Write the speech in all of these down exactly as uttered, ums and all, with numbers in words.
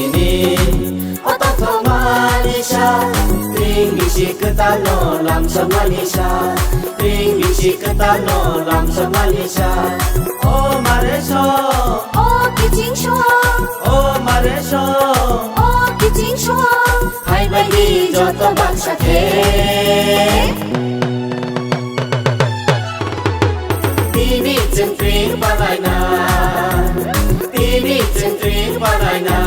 Ini otok thongmani sa, ring bisi kwtalno lamsokmani sa, ring bisi kwtalno lamsokmani sa. O mare so, o kiching so, o mare so, o kiching so. Hai bai di joto baksa khe. Tini chwng tring palaina, tini chwng tring palaina,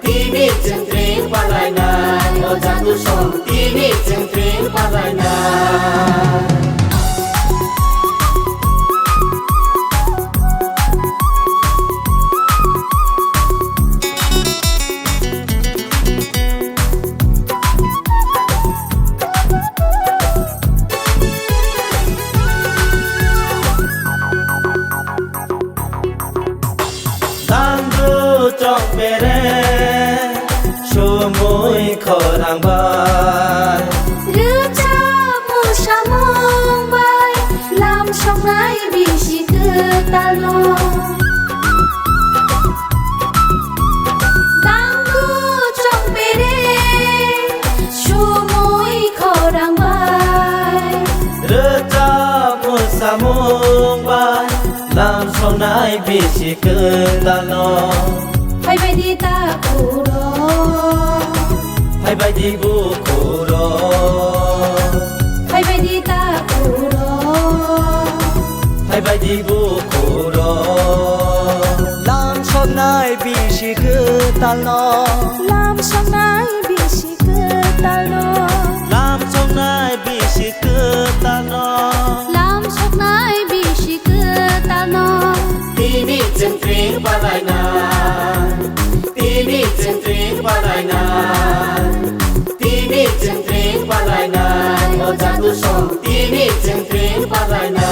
tini chwng tring palaina, o jadu song tini chwng tring palaina. Tangdu chok bere, sumui khorang bai. Rwchapmung samung bai, lam songnai bisi kwtalno. Tangdu chok bere, sumui khorang bai. Rwchapmung samung bai, lam songnai bisi kwtalno. Hai bai di ta kuro. Hai bai di bukhuro. Hai bai di ta kuro. Hai bai di bukhuro. Lam songnai bisi kwtalno. Lam songnai bisi kwtalno. Lam songnai bisi kwtalno. Lam songnai bisi kwtalno. Tini chwng tring palaina. Tini chwng tring palaina. Tini chwng tring palaina. O jadu song tini chwng tring palaina.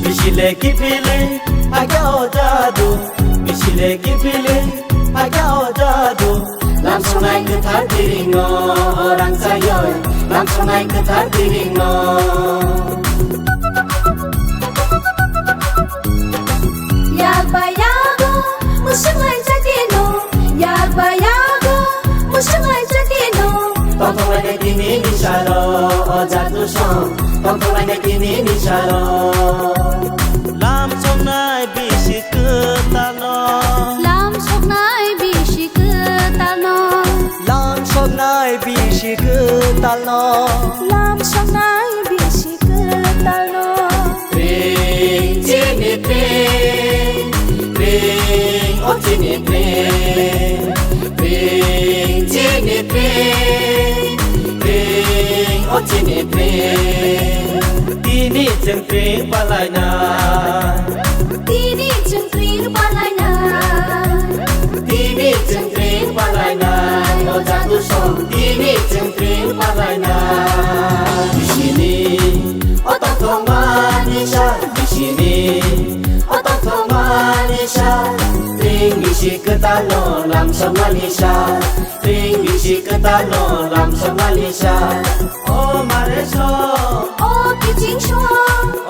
Bisile kipile aga o jadu, bisile kipile aga o jadu. Lam songnai kwthar diringno orang sayoi, lam songnai kwthar diringno. Yak ba yago, musuk lai chakino, yak ba yago, musuk lai chakino. Tongthok lai nai tini ni salo, o jadu song, tongthok lai nai tini ni salo. Lam songnai bisi kwtalno. Lam songnai bisi kwtalno. Lam songnai bisi kwtalno. Lam songnai bisi kwtalno. Pring chini pring, pring o chini pring, pring chini pring, pring o chini pring. Tini chwng pring palaina. Tini chwng tring palaina. Tini chwng tring palaina. O jadu song tini chwng tring palaina. Bisini o tongthokmani sa, bisini o tongthokmani sa. Tring bisi kwtalno lamsokmani sa. Tring bisi kwtalno lamsokmani sa. O mare so, o kiching so,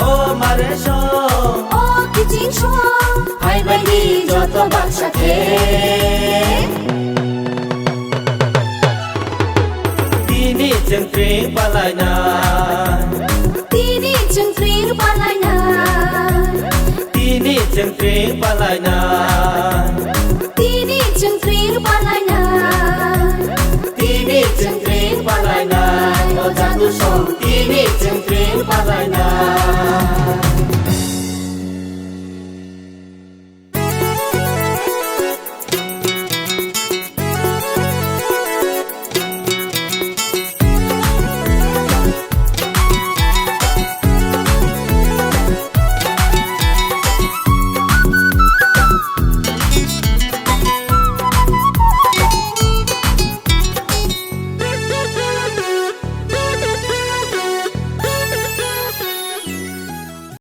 o mare so, o kiching so. Hai bai di joto baksa khe. Tini chwng tring palaina. Tini chwng tring palaina. Tini chwng tring palaina. Tini chwng tring palaina. Tini chwng tring palaina. O jadu song tini chwng tring palaina.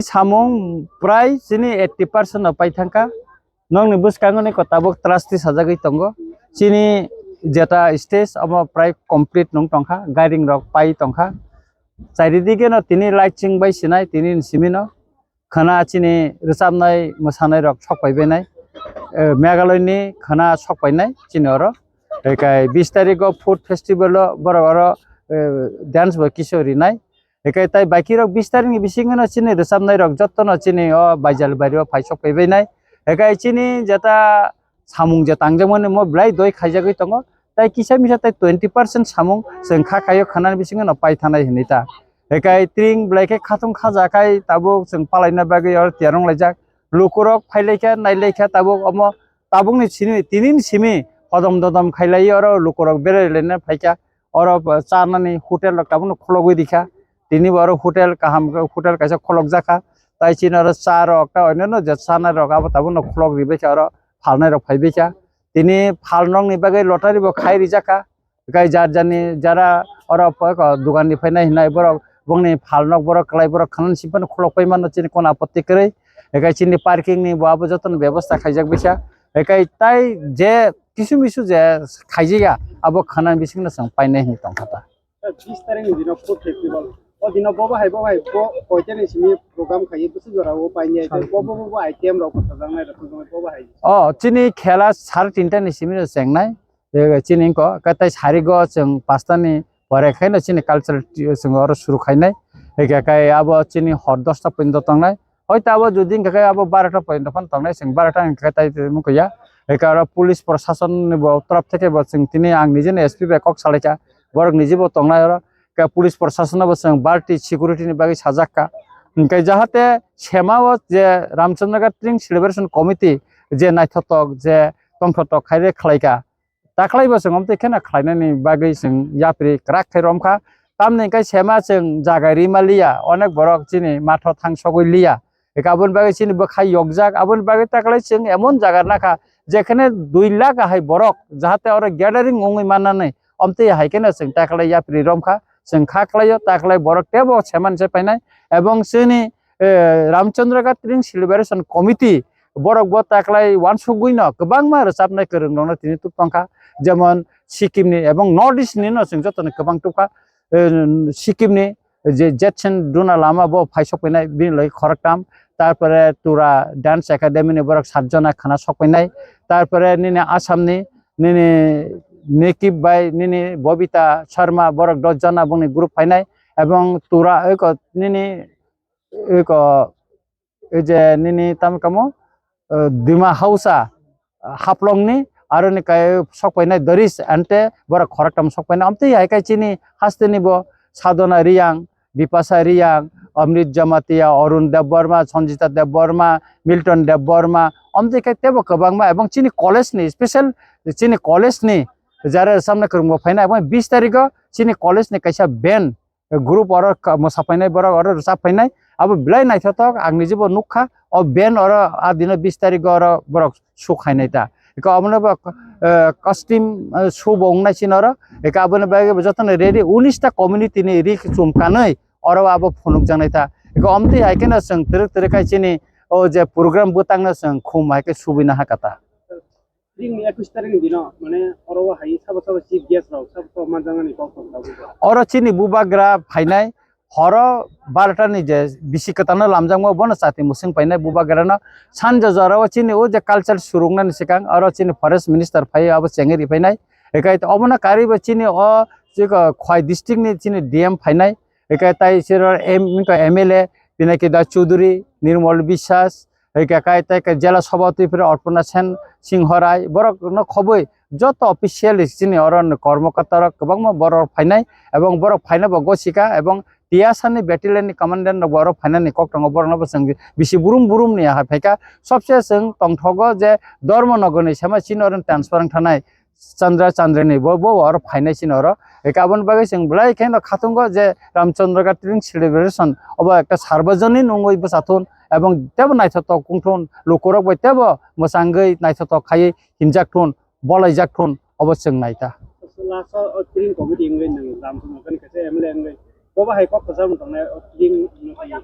Samung prai chini eighty percent no pai thangkha. Nokni bwskango ni ko tabuk trustee sajagwi tongo. Chini jeta stage omo prai complete nung tongkha, gairing rok pai tongkha. Charidige no tini light ching bai sinai tini ni simi no. Khana chini rwchapnai mwsanai rok sok pai bainai. Eh, Meghalaya ni khana sok painai chini oro. Ekai bis tarikh o food festival o borok oro, eh, dance bo kisu rinai. Ekai tai baiki rok bis tarikh ni bisingo no chini rwchapnai rok jotto no chini o Baijal bari o phai sok pai bainai. Ekai chini jeta samung je tangjakmani mo belai doi khaijagwi tongo. Tai kisa misa tai twenty percent samung chwng kha khaio khanani bisingo no pai thanai hinwi ta. Ekai tring belai khe khatung khaja khai tabuk chwng palaina bagwi oro tiyar wng laijak. Lukurok phai laikha nai laikha tabuk omo tabukni simi tini ni simi hodom dodom khailai oro lukurok berai laina phaikha. Oro chanani hotel rok tabukno khulogwi rikha. Tini bo oro hotel kaham hotel kaisa khulokjakha. Tai chini oro cha rok ta onyono je chanai rok abo tabukno khulok ribaikha oro phalnai rok phaibaikha. Tini phalnokni bagwi lottery bo khai rijakha. Gai jar jarni jara oro po-, ko dogan ni phainai hinai borok bongni phalnok borok kwlai borok khanani simi phano khulok pai mano chini kono apotti kwrwi. Ekai chini parking ni bo abo jotono bebosta khaijak bisa. Ekai tai je kisu misu je khaijiya abo khanani bisingno chwng painai hinwi tongkha ta. Bis tarikh ni dino food festival. O dino bobo hai, bobo hai, bo koitani simi program khai, bisi jora o painai, tai bobo, bobo item rok bwsajak nai rok, bobo hai. O, chini khela sar tinta ni simi no chengnai. Ego chini ko, katai sarigo chwng pasta ni pore khaino chini cultural ti-, chwng oro suru khainai. Ege kai abo chini hor dosta pointo tongnai. Hoito abo jodi hwnkha khe abo barota pointo phano tongnai, chwng barota hwnkha khe tai tongmung ya. Eke oro police prosason ni bo torop theke bo chwng tini ang nije no S P bai kok salaikha. Borok nije bo tongnai oro. Ke police prosason no bo chwng barti security ni bagwi sajak kha. Hwnkhe jahate sema o je Ramchandra Ghat Tring Celebration Committee je naithotok je tongthotok khaire khlaikha. Taklai bo chwng omtwi kheno khlainani bagwi chwng yapri kwrak khai romkha. Tamni hwnkhe sema chwng jaga rima liya, onek borok chini matho thangsogwi liya. Eka aboni bagwi chini bwkhai yokjak, aboni bagwi taklai chwng emon jaga nakha, jekhene dui lakh ahai borok, jahate oro gathering wngwi mannani, omtwi hai kheno chwng taklai yapri romkha. Chwng kha khlaio, taklai borok tebo semani se painai, ebong chini, eh, Ramchandra Ghat Tring Celebration Committee, borok bo taklai uansugwi no kwbangma rwchapnai kwrwng rokno tini tuk tongkha, jemon Sikkim ni ebong North East ni no chwng jotono kwbang tukha, eh, Sikkim ni je Jetsen Duna Lama bo phai sok painai bini logi khoroktham, tarpore Tura Dance Academy ni borok sat jona khana sok painai, tarpore nini Assam ni nini Nikib bai nini Bobita Sharma borok dos jona bongni group painai, ebong Tura eko nini eko, ei je nini tamo kamo, eh, Dima Hausa, eh, Haflong ni, aro ni kai sok painai Doris Ante, borok khoroktham sok painai. Amtwi hai kai chini haste ni bo Sadhana Riyang, Bipasa Riyang, Amrit Jamatia, Arun Debbarma, Sanjita Debbarma, Milton Debbarma, amtwi kai tebo kwbangma, ebong chini college ni, special chini college ni jara samna kwrwngbo phainai, ebong bis tarikh o chini college ni kaisa band, group oro ka-, mwsa painai borok oro rwchap painai abo belai naithothok ang nijibo nukha o band oro a dino bis tarikh oro borok show khainai ta eko omono bo, eh, costume, eh, show bo wngnai chini oro eko aboni bagwi bo jotono ready unis ta community ni ri chum kanwi oro abo phunukjaknai ta eko omtwi hai kheno chwng twrwk twrwk khai chini o je program bwtangno chwng khum hai khe subui naha kata. Tring ni ekus tarik ni dino, mane, oro o hai sabo sabo chief guest rok, sabo sabo manjaknani kok tong tabuk. Oro chini bubagra phainai, horo barota ni je bisi kwtalno lamjakma, bono chati mwswng painai bubagra no. Sanja jora o chini o je culture surungnani swkang, oro chini forest minister phai abo chengwi ri phainai. Ekai obono karwi bo chini o chikon Khowai district ni chini D M phainai. Ekai tai sero M, M L A Pinaki Das Chowdhury, Nirmal Biswas, Eke kai tei ke jela sabhapati phre Arpana Sen Singho Rai, borok no khoboi joto official chini oro ni kormo kata rok kwbangma borok phainai, ebong borok phaina bo gosika, ebong T S R ni battalion ni commandant rok bo oro phainani kok tongo, borok no bo chwng bisi burum burum ni hai phaika, sobse chwng tongthogo je Dharmanagar ni sema chini oro transfer wng thanai, Chandra Chandra ni bo, bo oro phainai chini oro. Eke aboni bagwi chwng belai kheno khatungo je Ramchandra Ghat Tring Celebration obo ekta sarbajonin wngwi bwchathun ebong tebo naithotok wngthun, lukurok bai tebo mwchangwi naithotok khaiwi hinjakthun, bolaijakthun obo chwng naita. Last o, o Tring committee wngwi nwng Ramchandra Ghat ni kaisa M L A wngwi bobo hai kok kwcham tongnai o Tring no hai.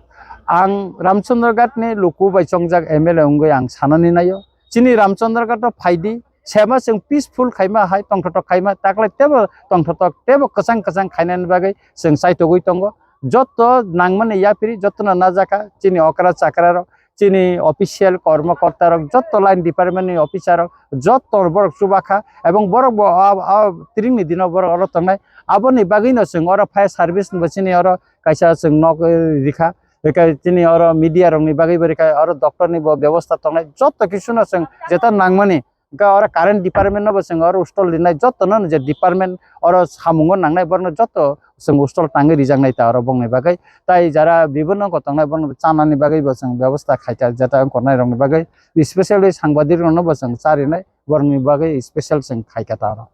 Ang Ramchandraghat ni luku bai chongjak M L A wngwi ang sanani naio. Chini Ramchandraghat o phaidi, sema chwng peaceful khaima hai, tongthotok khaima, taklai tebo tongthotok tebo kwchang kwchang khainani bagwi chwng chaitogwi tongo. Jotto nangmani yapiri, jottono najaka, chini okra chakra rok, chini official kormo korta rok, jotto line department ni officer rok, jotto borok chubakha, ebong borok bo a, a, tringni dino borok oro tongnai. Aboni bagwino chwng oro fire service ni bo chini oro kaisa chwng nok, eh, rikha. Eka chini oro media rokni bagwi bo rikha, oro doctor ni bo bebosta tongnai, jotto kisu no chwng jeta nangmani. Eka oro current department no bo chwng oro stall rinai, jotto no je department oro samungo nangnai, borno jotto chwng stall tangwi rijaknai ta oro bongni bagwi. Tai jara bibinno ko tongnai, borno chanani bagwi bo chwng bebosta khaikha, jeta wngkornai rokni bagwi, specially sangbadik rokno bo chwng charinai, borokni bagwi special chwng khaikha ta oro.